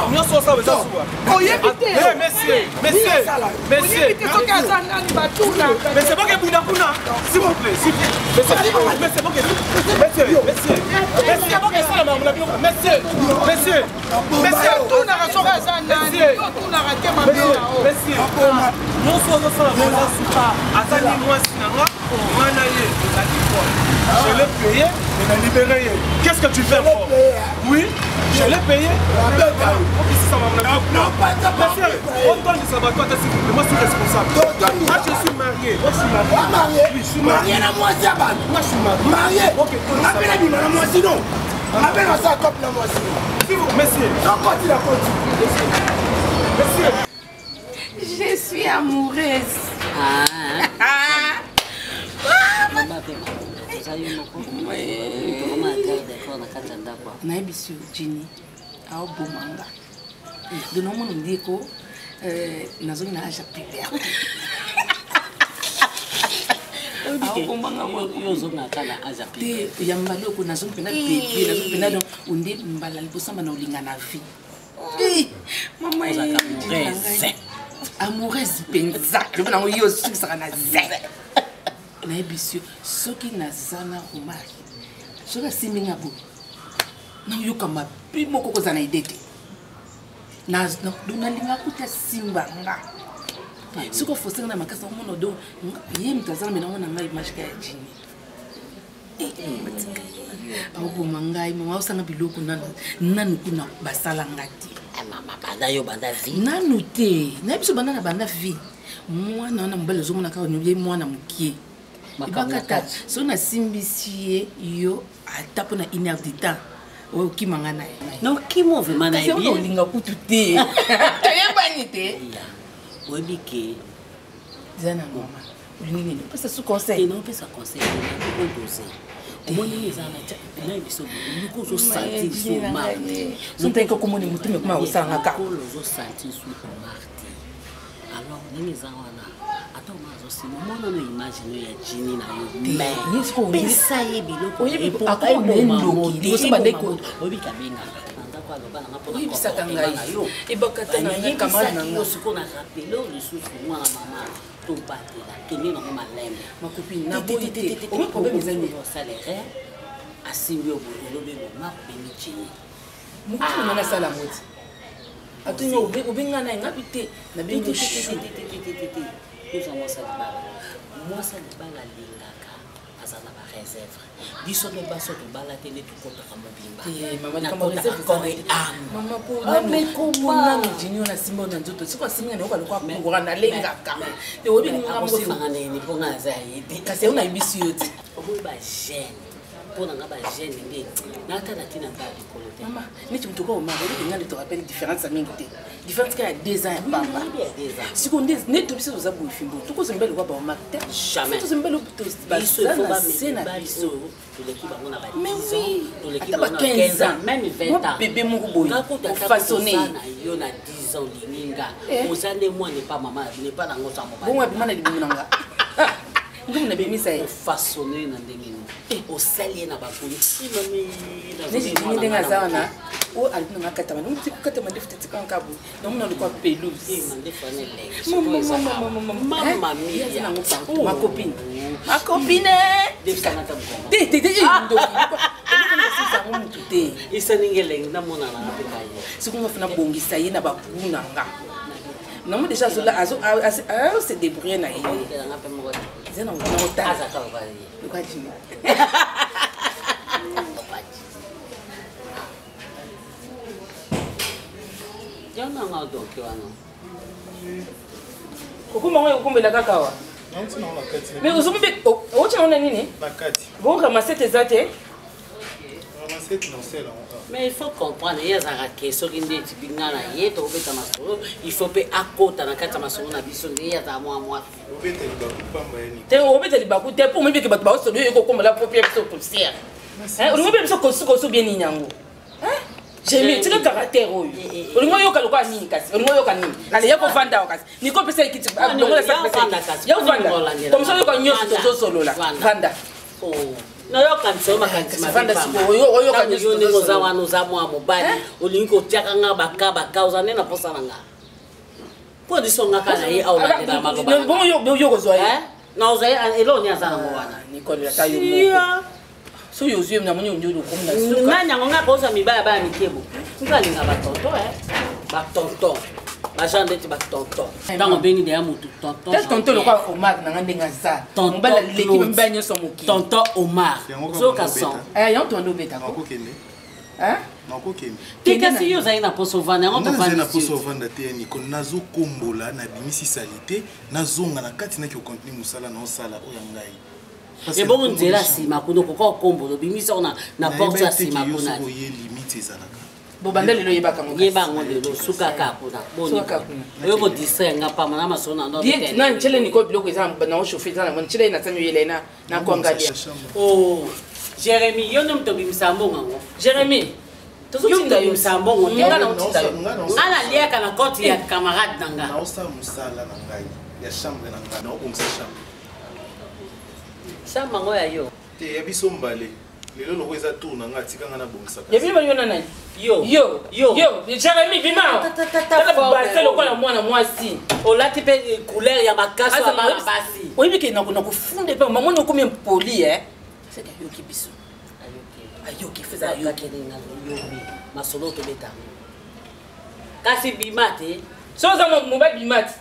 Oyebi te. Monsieur, monsieur. Oyebi te soki aza nani batuna. Monsieur, boke bunda kuna. S'il vous plaît, s'il vous plaît. Monsieur, monsieur, boke. Monsieur, monsieur. Monsieur, boke sala makambo na bino. Monsieur, monsieur. Monsieur, otunaka soki aza nani. Otunaka te mabe na yo. Monsieur. Nyonso ozosala boza suka. Aza ni mwasi na nga, mwana ye ezali folle. Je l'ai payé et na libéré ye. Qu'est-ce que tu fais encore? Oui, je l'ai payé. Monsieur, otondisa bato ata s'il vous plaît. Moi, je suis responsable. Moi, je suis marié. Moi, je suis marié. Oui, je suis marié. Marié na mwasi ya bato. Moi, je suis marié. Marié. Ok, Nga mpe nabima na mwasi no. Nga mpe nasala cope na mwasi no. S'il vous monsieur. Nakoti na koti. Monsieur. Je suis amoureuse. Ah. Nayebisi yo Jenny aoboma nga donc naomona ndeko nazongi na age ya puberte. Te, ya mbala oko nazongi mpena bebe, nazongi mpena donc onde mbala liboso mbana olinga na vie. Mama amoureuse. Amoureuse mpenza, lobi nango yo osukisaka na ze. Nayebisi yo soki naza na romari, soki asimbi nga boye nayoka mabe moko kozala na ide te. Nalinga kuta asimba nga soki ofosenga na makasi nakomona do ye moto aza na menango na ngai image ka ya jini aoboma ngai mama osanga biloko nanu kuna basala nga te. Mama banda yo banda vie nanu te, nayebi biso banda na banda vie. Mwana wana mobali ozomona kaka ye mwana mokie ebakata soki nasimbisi ye yo ata mpona une heure du temps oyo okima nga na ye. Nokima vraiment na ye olinga kutu te, toyebani te. Oyebi ke eza na mama olingi nini? Opesa su conseil. Opesa conseil odose omoni eza na biso luku ozosentir su marte. Sontaki kokomoni motu mekoma osalanga kaka ozosentir su marte. Alors ndenge eza wana, ata oma azosima omona no image no ya jini na yo, mais pesa ye biloko oyebi kabengaka na ndako aloba nanga mpona oyebisaka ngai ebakata na ngai camarade na yo. Sikoyo na rapele oyo lisusu mwana mama tobatela kende nango malembe. Makopi naboyi te, omi problème eza nini? Osala erreur, asimbi yo boye, olobi boma obemi jini. Mokutu nanga nasala yango ti atuni obenga na ye ngabi te, nabengi chou. Ozwa mwasi ya libala, mwasi ya libala alingaka aza na bareserve. Biso mpe baso tobala te nde tokotaka mobimba. Nanu jini oyo nasimba na nzoto, soki asimbi nga nayoka lokwa kura nalengaka te, oyebi akosimanga nini mpo nga naza ya ye te. Kasi yango nayebisi yo te. Oboyi bagene mpo na nga bagene nde natala ntina nta likolo te. Mama neti moto oka omar oyebi nga nde torapele différence ya mingi te, différence kaka ya 2 ans ya pamba. Sikoyo nde biso toza boye fimbo tokozwa mibali lokwa baomar te. Jamais. Tozwa mibali biso il faut baza na se na bamibali biso oyo toleki bango na ba Mais 10 oui, ans, toleki ata ba bango na 15 ans, même 20 mwa ans. bébé moko boye, Nga kutu ata ofaçonné. koza na yo na 10 ans olingi nga oza nde mwana epa mama nepa nango oza mobali. Bongo abima na libumu na nga ndomo nabimisa ye. Ofaçonné na ndenge nini? Osali ye na bakoli. Neti ndenge ndenge aza wana oyo alobi nanga katama ndenge ti kokatama ndefu te, tikanga kaka boye namona lokwa pelouse. Mama. Makopine, makopine te te te, ndoki mutu te. Esaninga elengi namonana mpe ngai. Soki nga funa bongisa ye na bagu na nga nango déjà azose débrouiller na ye eza na otala lokwa jimi. Yananga donki wana. Kokumba ngo ekokumbela kaka awa, mais ozomi mpe oti nango na nini bon ramasete eza te. Mais il faut comprendre ye azalaka ke soki nde etibi nga na ye tokobeta masolo, il faut mpe akota na kati ya masolo na biso nde ye azala mwa mwasi. Te, obeta libaku te mpo omibeke bato baosolo yo ekokombola po pia biso poussière, olingi obia biso kosukosu bien nini yango. Jemi tika caractère oyo, olingi oyoka lokola nini? Kasi olingi oyoka nini? Ale ya kovanda awa, kasi niko opesa ekiti longola, ya ovanda comme ça oyoka nyonso tozosolola. Vanda. Nayokanisa yo makanisi mabe yo ndenge oza wana, oza mwa mobali, olingi kotiaka nga baka baka, oza nde na posa na nga mpo liso nga kaka na ye awa olandela maloba. Bongo yo kozwa ye? Na ozwa ye eloko nini aza nango wana? Nicole, ata yo moko soki ozwi ye, namoni ondi okomi na suka. Nani yango nga kozwa mibali baya mikebo? Nga alinga batonton, batonton, bagenre ndeti batonton, ntango obengi deya motu tonton. Tel tonton lokola Omar nanga ndenge aza, mobali aleki mibali nyonso mokili. Tonton Omar, ozoyoka son. Yango tonto obetako. Nakokende. Te, kasi yo ozali na poso ovanda yango. Tovandi na poso ovanda te ya Nicole. Nazokombola, nabimisi saleté, nazonga na kati, naki ocontinue mosala naosala oyo ya ngai. Ebongo nzela nsima kuna okoka okombola, obimisi yango na porte ya nsima kuna. Oye, limite ezalaka. Bobanda lelo, oyebaka ngo. Yeba yango lelo, sukaka kuna. Boni oyo kodistraire nga pamba na masolo na na ncele. Nicole, biloko eza na ochauffe, eza na ncele na sani, oyela na na kwangalia. Oh Jérémy, yo nde moto obimisa mbongo yango. Jérémy, tozotinda yo obimisa mbongo te. Nga naliaka na compte ya camarade na nga. Naosala mosala na ngai ya chambre na ngai, naobongisa chambre. Chambre yango ya yo? Te, ya biso mbale. Lelo loko eza tour na ngai, atika ngai nabongisaka. Ya bino yo na nani? Yo. Yo. Yo. Yo Jérémy, bima base lokola mwana mwasi. Olati mpe couleur ya makasi ya bana basi. Oyebi ke nakofunda mpe mamoni okomi impoli e seke ayoki biso, ayoki feza, ayoki. Masolo tobeta kasi bima te. So oza mobali, bima te,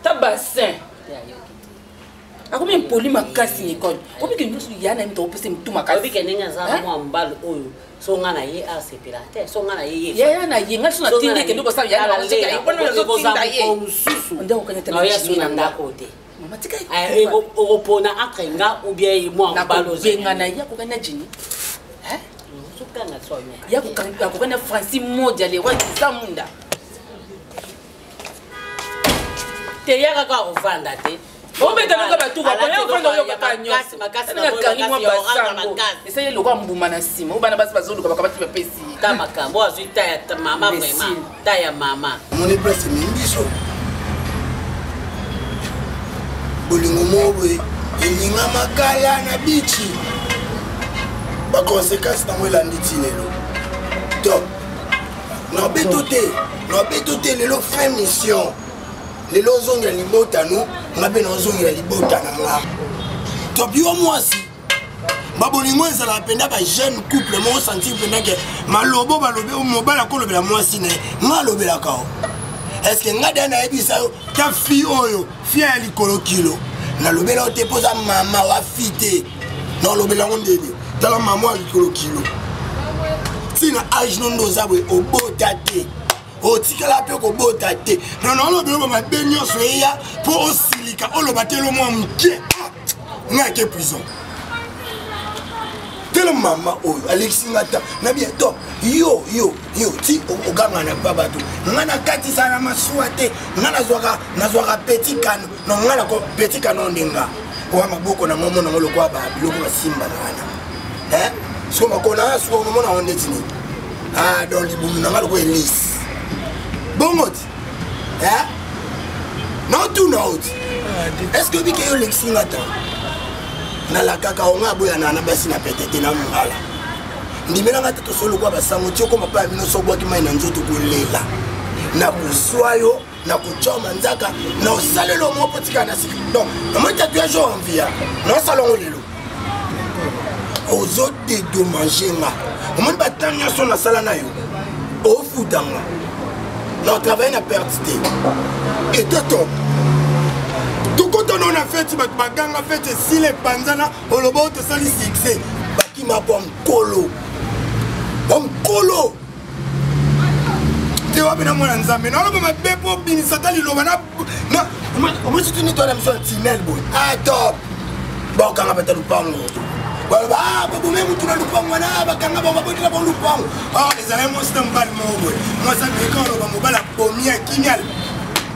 ta bassin akomi impoli makasi. Nicole, obike nyonso ya na ye moto akopesa motu makasi. Obike ndenge aza mwa mobali oyo, so nga na ye asepela te, so nga na ye. Yaya na ye, ngai so natindi ekende kosala ya na ye mosusu naoya so na ndako te. Okopona entre nga ou bien mwa mobali. Nakobenga na ye, akokani na Jini, akokani na Francis Modia, le roi Kisamunda. Te, ya kaka ovanda te. Obeta loka batuka ofanda, oyokaka nyonso akangi mwa basango, esali lokola mbuma na nsima oyo bana basi bazoluka bakabati bapesi. Ta makambo azwi ta ya mama, vraiment ta ya mama. Omoni place ememi biso, bolingo moko boye elinga makala na bichi, baconséquence nango elandi ti lelo. Donc nabeto te, nabeto te. Lelo fin mission, lelo ozongela libota no, nga mpe naozongela libota na nga. Topi yo mwasi, babolingo ezalaka mpenza bajeune couple moko sentir mpenza ke malobo balobi, mobali akolobela mwasi na ye, nga alobelaka o. Estce nga da nayebisa yo ta fille oyo fia ya likolo kilo, nalobela yo te mpo oza mama wa fi te, nalobela yango ndeni. Tala mama ya likolo kilo, ntina age no nde oza boye, obota te, otikala mpe kobota te. Non, olobela bamabe nyonso eya mpo osilika, oloba te lo mwa moke nga ake prison. Tala mama oyo alekisi nga ta na bien to yo yo yo ti oganga na pa bato. Nga nakatisa na masuwa te, nga nazwaka nazwaka petit kano no, nga nako petit kano nde nga oya maboko na ngo mona ngo lokola ba biloko basimba na wana siko makolo na siko omona ngo ndeti nini. Ah, donc libumu na nga lokola elise bongo ti naotuna o ti est ce que obike yo olekisi nga ta nalakaka onga aboyana na basi na pete te na mongala ndimelanga te. Tosolokwa basango ti okoma pa ya bino, so obwaki mai na nzoto kolela na kozwa yo na kotya manzaka na osaleli omo mpo tikala na sika. Donc namoni tatouage oyo envia naosala yango lelo, ozodedommage nga. Omoni batan nyonso nasala na yo, ofuta nga na otravaille na perte te. Etoto tokotana na feti, bato baganga, feti esila, epanzana, oloba oyo tosali succès, bakima bwa mokolo bwa mokolo te. Wapi na mwana Nzambe naloba mabe mpo obimisa ata liloba omoni tuni to na miso ya tinel boye atop bakokanga bata lupango, baloba babome mutu na lupango wana, bakanga bango, babotela bango lupango. Ezalaki mwasi na mobali moko boye, mwasi ameka oloba mobali abomi, akimi,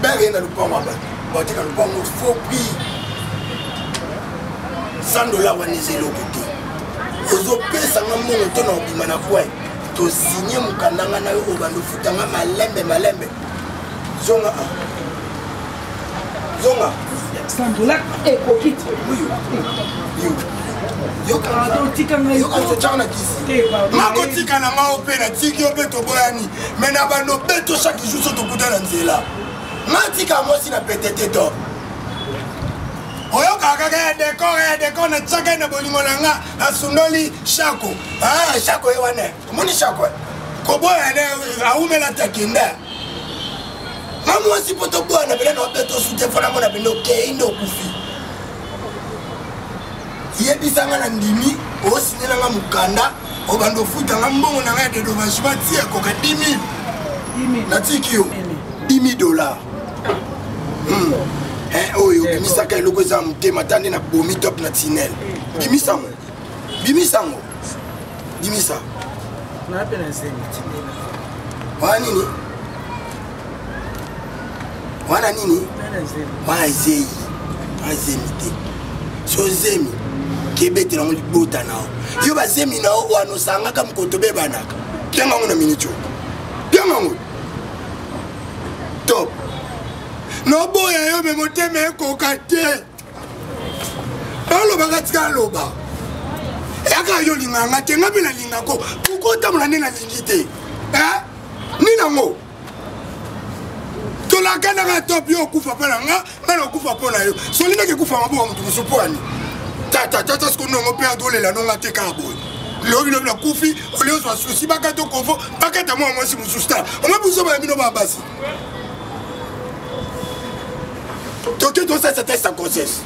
bere na lupango ya bato, bateka lupango faux prix 100 dollar. Wana eza eloko te, ozopesanga mbongo to na obima na coin, tosigne mokanda nga na yo, obanda ofutanga malembe malembe. Zonga, zonga. 100 dollar ekoki te. Yo Yokanisa na kisi nakotika na ngai mpe natiki yo mpe toboyani me na bando beto chaque jour so tokuta na nzela natika mwasi na pete te to oyokaka kaka ya decor ya decor natiaka ye na bolingo na nga asundoli shako ah, shako ye wana omoni shako koboya ne awumela te akenda nga mwasi mpo toboyana pena na obeto su te mpo namona pena okei nde okufi yebisa nga na ndimi osinyela nga mokanda obanda ofuta nga mbongo na nga ya dedommagement ti ekoka 10 000 natiki yo 10 000 dollars hmm. eh, oyo obimisaka eloko eza motema ata nde nabomi top na tinel bimisango bimisango bimisa wana nini wana nini wana zeyi wana zemi te so zemi kebetela yango libota na yo yo bazemi na yo wana osangaka mokoto bebanaka pianga yango na miniti oyo pianga yango top noboya yo me motema ekoka te balobaka tika aloba eyaka yo olingaka nga te nga mpe nalingako pourkoi otambola nde nalingi te nini yango tolakanaka top yo okufa mpo na nga nga na okufa mpo na yo solingaki ekufa maboko moto mosusu mpo ani tata tata siko nongo mpe adolela nonga te kaka boye lobi lobi nakufi olie ozwa susi bakata okovo bakata mwa mwasi mosusu tala omoi biso baya bino baya basi toke tosalisa test ya grossesse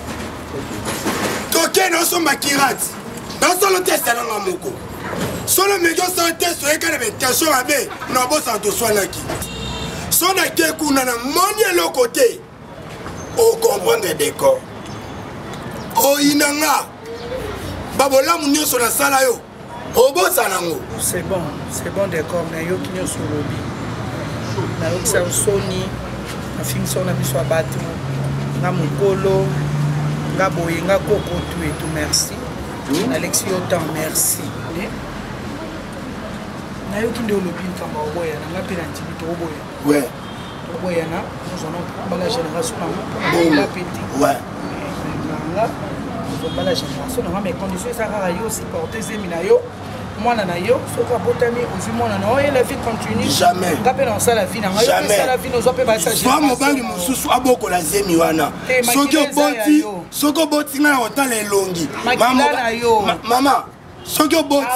toke naosomba kirate nasala test nanga moko solo meki osala test oyeka na baintention mabe na obosana toswanaki so nake kuna namoni eloko te ocomprendre decor oyina nga babolamu nyonso nasala yo obosana yango c'est bon c'est bon decor nayoki nyonso olobi nayokisa yo soni nafingisa yo na miso ya bato nga mokolo nga boye nga koko tu etu merci nalekisi yo temps merci nayoki nde olobi likambo ya oboyana nga mpe nandimi tooboya toboyana ozwana bala génération nango mpona mpe te nanga ozwa bala génération nanga mais condition eza kaka yo supporte zemi na yo mwana na yo soki abotami ozwi mwana na yo la vie continue jamais nga mpe naosala vie na ngai osala vie nozwa mpe basazwa mobali mosusu abokola zemi wana soki oboti soki oboti ngai na kotala elongi mama soki oboti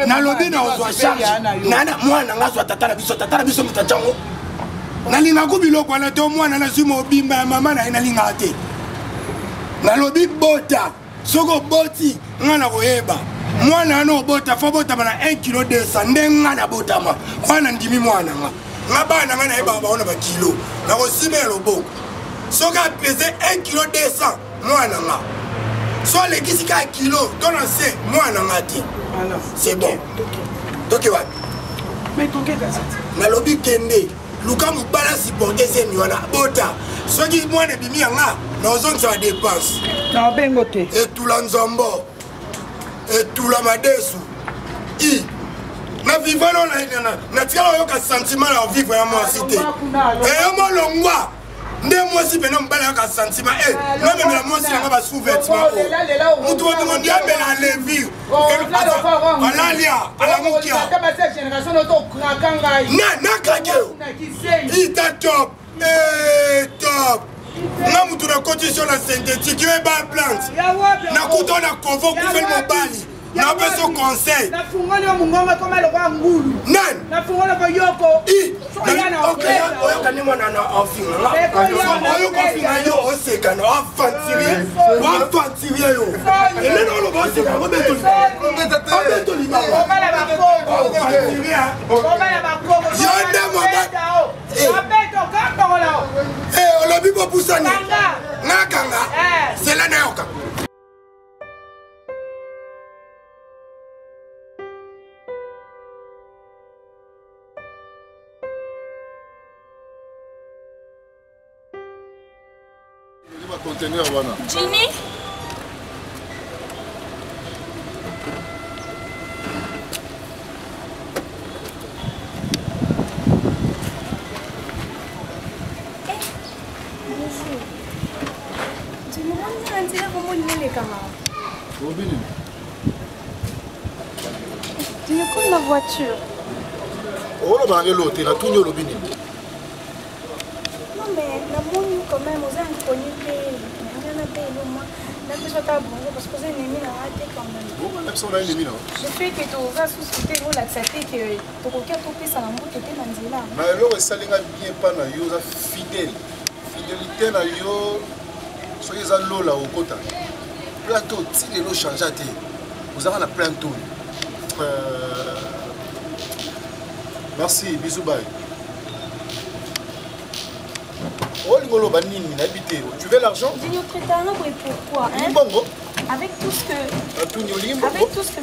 nalobi na ozwa charge nana mwana nga azwa tata na biso tata na biso moto atyango nalingako biloko wana te mwana nazwi mobimba ya mama na ye nalingaka te nalobi bota soki oboti nga na koyeba mwana wana obota fo obotama na 1 kilo 200 nde nga nabotama wana ndimi mwana nga nga bana nga nayebaka bango na bakilo nakosimba ya loboko soki apese 1 kilo 200 mwana nga so alekisi kaka kilo to na se mwana nga te c'est bon toke wapi nalobi kende luka mobala supporte zemi wana bota soki mwana ebimi yanga naozongisa badepense nabengo te etula nzombo etula madesu i na vivano natikala oyoka sentiment na ovivre ya mwasi te eyo molongwa nde mwasi mpena mobali ayaka sentiment e eh, namemela mwasi nanga basous-vêtement o motu motongo ndi amela levure alalia alamukia nakrake yo ita top eh, top nga motu nakotisi yo na synthétique yo eba plante nakuta na kovo okufeli mobali napesa yo conseil nafungoli yo mongongo ekoma lokola ngulu nani nafungoli ko yoko oyoka nde mwana na ofinga oyoka ofinga yo oseka na aventurier oaventurier yo elene oloba oseka yango betolibabetolibaba yo nde mobali olobi bopusani nakanga zela nayoka Conteneur wana. Jimmy Bonjour. Prendre la voiture. Oloba nanga eloko te, natuni olobi nini? Non mais namoni quand même oza inconnu te. Nga na pe eloma. Napesa ata bonjour parce que oza ennemi na nga te quand même. Bongo na biso na ennemi na. Je fais que toza susu te olakisa te que tokoki topesana mbote te na nzela. Na eloko esali nga bien pa na yo oza fidèle. Fidélité na yo soki eza lola okota. Plateau ti lelo changea te. Ozaka na plainte oyo. Merci, bisous bye. Olingo oloba nini nayebi te. Tu veux l'argent? Junior traitanga boye pourquoi hein? Mbongo? Avec tout ce que Natuni olingi mbongo? Avec tout ce que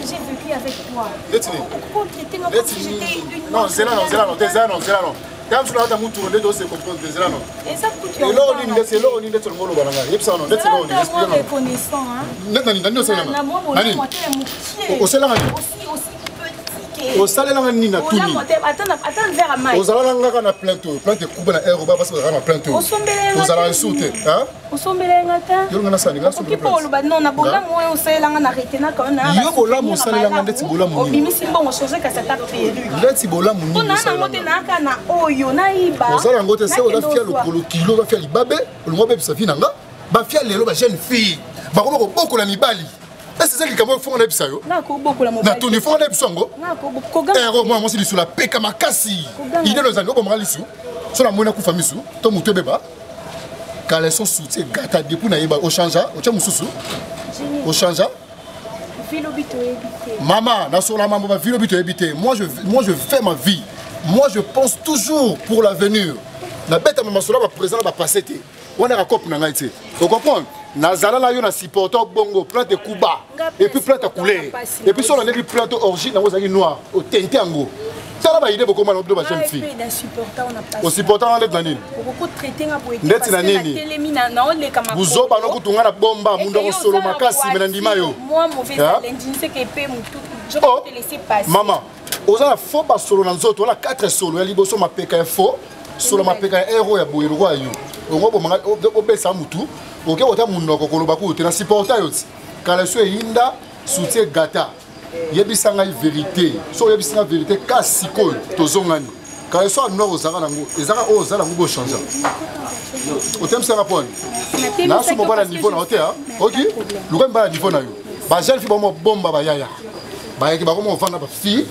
j'ai vécu avec toi. Neti nini? Pourquoi traiter nga comme si j'étais une Non, zela non, zela non, zela non, zela non. Ntango mosusu nakata mutu nde tose comprendre zela non. Eza kutu ya Eloko nini ndeti eloko nini ndeti olingo oloba na ngai? Yebisa non, ndeti eloko nini? Explique non. reconnaissant hein. Neti na nini? Nani osalelanga? Na mwa bolamu ata ya mokie. Osalelanga nini? Aussi aussi petit que. Osalelanga nini na tuni? Bolamu ata ata verre ya mayi. Ozalala nga kaka na plainte oyo, plainte ekuba na air oba basi bazalaka na plainte oyo. Osombelanga. Ozalaka lisusu te, hein? Osombela nga te. Yo nga nasali nga soki mpo oloba non na bolamu oyo osalela nga na retena quand même na Yo bolamu osalela nga ndeti bolamu nini? Obimisi mbongo changer kasi ata perruque. Ndeti bolamu nini? Mpo na nango te nayaka na oyo nayiba. Ozala yango te se oza fia lokolo kilo oza fia libabe olingo obebisa vie na nga bafia lelo ba jeune fille bakoma kobokola mibali ese eza likambo oyo fonga nayebisa yo natuni fonga nayebisa yango ero mwana mwasi lisu lapeka makasi idelo ezali obomaka lisu so namoni nakufa misu to motu ebeba caleçon soutien gata depuis nayeba ochangea otya mosusu ochangea mama nasola mambo bavilobi toyebi te moi je, moi je fais ma vie moi je pense toujours pour l'avenir nabetama masolo ya baprésent na bapasse te wana kaka cope na ngai te ocomprendre nazala na yo na supporter bongo plante ekuba et puis plante ya couleur et puis so olandeli plante origine yango ezalaki noir otente yango tala baide bokoma na bino ba jeune fille osupporta nga ndeti na nini ndeti na nini buzoba nokutu nga na bomba mundu akosolo makasi me na ndima yo oh, mama oza na faux basolo na nzoto wana 4 solo ya liboso mapeka ya faux solo mapeka ya ero ya boye lokola yo ongo obomanga obesa mutu oke kota munoko koloba kutu te na supporta yo ti kaleso eyinda soutien gata yebisa ngai verité so oyebisi ngai verité ka sikoyo tozongani kaleso ya nord ozalaka nango ezaka oyo ozala yango bochange otemisaka mpo ani naso mobala niveau na yo te oki luka mibala niveau na yo bajeune fille bango bomba bayaya bayaki bakoma kovanda bafille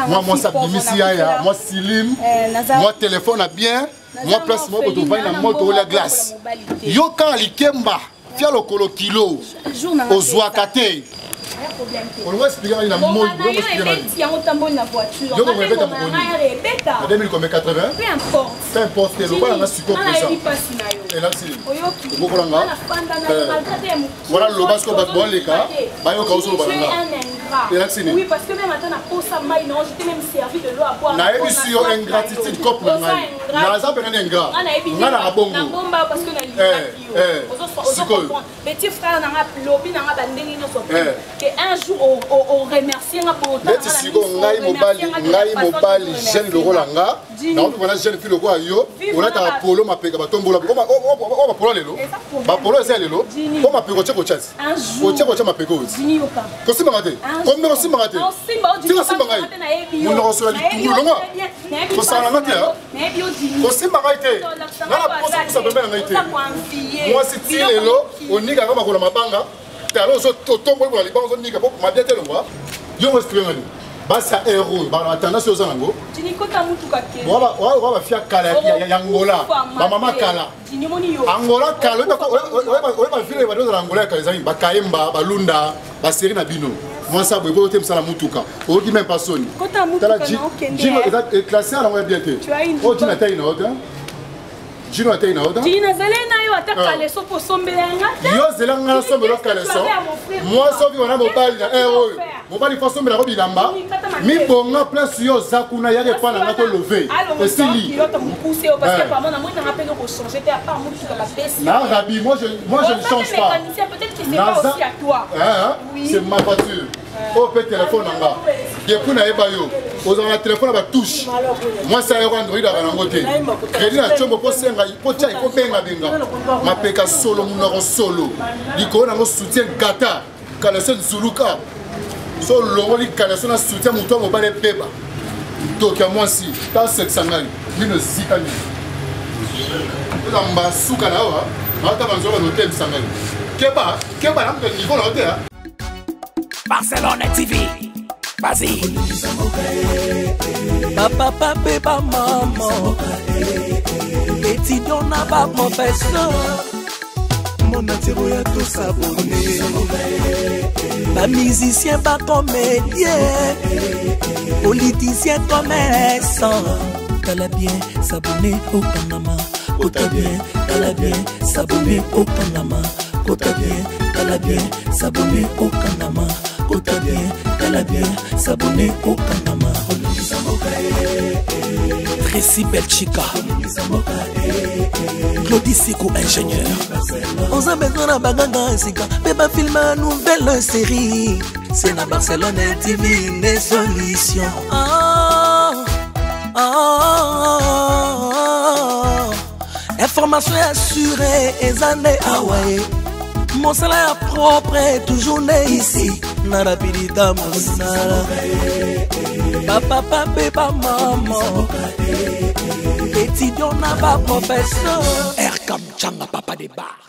mwa mwasi abimisi yaya mwa silim mwa telefone ya bien mwa place moko tovandi na moto olia glace yo kaka likemba fia lokolo kilo ozwaka te olingo explike ngai na moi yo bongo ebeta mokoni na 2000 combien 80 peu importe te loba nanga sikoyo présent elakisi obokola nga wana loba sikoyo bato boleka bayoka osoloba na nga elakisi nini nayebisi yo ingratitude cope na ngai naza mpenza na ingrat ngai naka bongo sikoyo petit frère nanga lobi nanga bandenge nyonso que un jour oremercie nga neti sikoyo ngai mobali ngai mobali jeune lokola nga nakoki mpona jeune fille lokola yo olataka polo mapeka batombola oyo bapolo lelo bapolo eza ya lelo po mapeka otie kotya ti otie kotya mapeka oyo ti kosimbanga te kombe kosimbanga te tika simba ngai monoko sola litungulu longwa kosala nga te kosimba ngai te nga na posa kosa pembe na ngai te mwasi ti lelo onikaka makolo mabanga tala ozotomboli bona libanga ozonika po mabia te longwa yo ngo explique ngani basi ya heure oyo bana batendance oyo oza nango oa bafia kala ya angola bamama kala angola kala oyeba vile bado ozala angola ya kala ezali bakayemba balunda baserie na bino mwasi aboye po ote mosala motuka oyoki meme pas soni tala jino eza classe yango ya bien te oyo jino atali na yo te jino atei na yo ta jini nazali na yo ata ah. kaleso mpo osombela yanga te yo zela nga nasombela kaleso mwasi oki wana mobali na heure oyo mobali fo asombela ko bilamba mibonga place yo oza kuna yaka epa na nga tolove esili na rabi moi je, moi je ne change pas naza c'est ma voiture oyo mpe telefone na nga depuis nayeba yo ozala na telefone ya batouche mwasi ayoko android aka nango te kredi na combo mpo senga mpo tia ekobengabenga mapeka solo monoko solo likolo nango soutien gata kalese nzuluka. So olongoli kaleso na soutien moto ya mobali ebeba. Ndoki ya mwasi, tasekisa ngai mino zika nini. Oza mbasuka na yo, naota banzoba notemisa ngai. Keba, keba na moto niveau na yo te. Barcelone TV. Vas-y. Bapapa mpe bamama, étudiant na baprofesseur, monde entier boya tosabone, bamusicien, bacomédien, politicien, commerçant. Tala bien, s'abonner okangama. Kota bien, tala bien, s'abonner okangama. Kota bien, tala bien, s'abonner okangama. Kota bien, tala bien, s'abonner okangama. Tracy Belchika, Claudie Siko ingénieur. Oza besoin na baganga sika mpe bafilme nouvelle série, c'est na Barcelone TV nde solution. Oh, oh, oh, oh. Information assurée eza nde awa ye, mosala ya propre toujours nde ici na rapidita mosala. Bapapa mpe bamama, étudiant na baprofesseur, Erkam Changa, papa de bar.